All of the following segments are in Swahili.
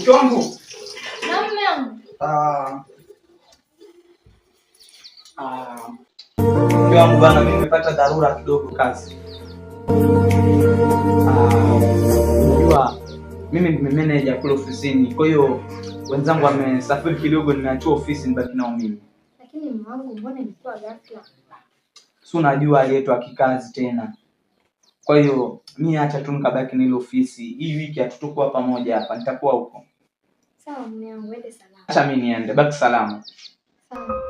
Mke wangu. Na mume wangu. Ah. Ah. Mke wangu bana, mimi nimepata dharura kidogo kazi. Unajua mimi ni manager kule ofisini, kwa hiyo wenzangu wamesafiri kidogo, nimeachiwa ofisi nibaki nao mimi. Lakini mume wangu, mbona ilikuwa ghafla? Si unajua hali yetu ya kikazi tena. Kwa hiyo mi acha tu nikabaki na ile ofisi. Hii wiki hatutokuwa pamoja hapa, nitakuwa huko. Sawa mume wangu, ende salama. Acha mimi niende, baki salama. Sawa.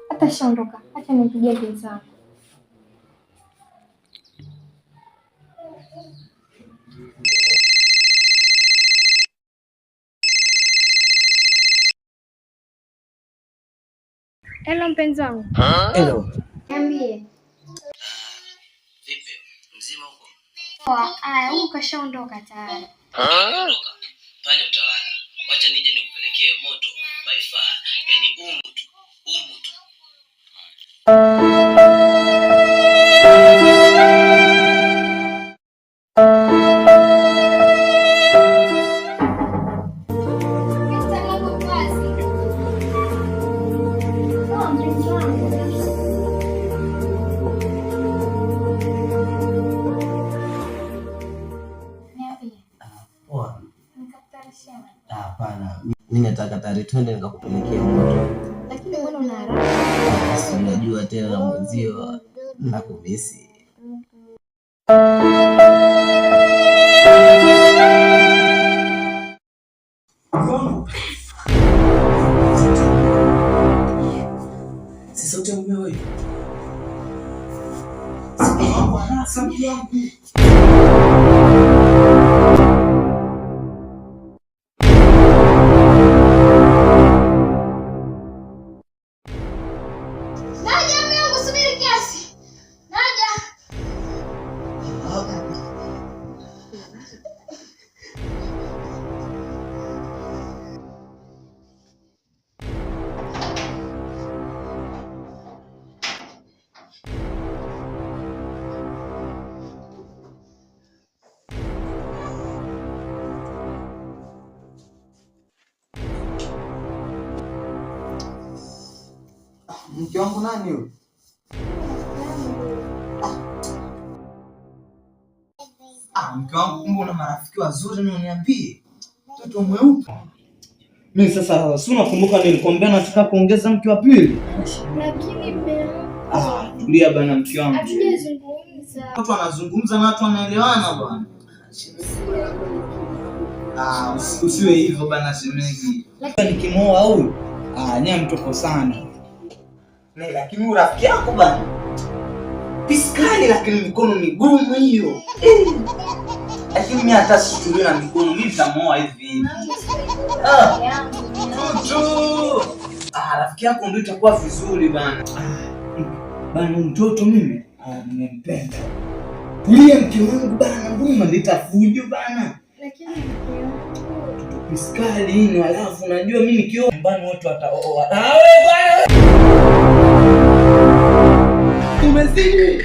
Hata shaondoka, acha nimpigie mpenzi wangu. Hello mpenzi wangu. Hello. Niambie. Vipi? Mzima huko? Poa. Aya, huyu kashaondoka tayari. Ondoka. Panya utawala. Wacha nije nikupelekee moto by fire. Yaani umu tu, umu tu. Poa mpenzi wangu. Niambie. Poa. Nikakutayarishia. Hapana. Mimi nataka tayari twende nikakupelekea moto. Lakini mbona una haraka? Si unajua tena na mwenzio nakumisi. Si sauti ya mume wewe. Sauti yangu. Naja mume wangu, subiri kiasi. Naja. Mke wangu nani huyu? Ah, mke wangu kumbe una marafiki wazuri na uniambie. Mtoto mweupe. Mimi sasa si unakumbuka nilikwambia nataka kuongeza mke wa pili? Lakini mume wangu, Ah, tulia bana mke wangu. hatujazungumza. Watu wanazungumza na watu wanaelewana bwana. Ah, usiwe hivyo bana shemeji. Nikimwoa huyu, ah, nyie mtoko sana. Ne, lakini huyu rafiki yako bana. Piskali lakini mikono migumu hiyo. Eh. Lakini mimi hata sichukuliwi na mikono, mimi nitamuoa hivi hivi. Ah. Tutu. Ah, rafiki yako ndio itakuwa vizuri bana. Ah, bana huyu mtoto mimi, ah, nimempenda. Tulia mke wangu bana, mbona unaleta fujo bana? Lakini mke wangu, Mtoto piskali ni alafu unajua mimi nikioa nyumbani watu wataoa. Ah, wewe bwana. Umezidi.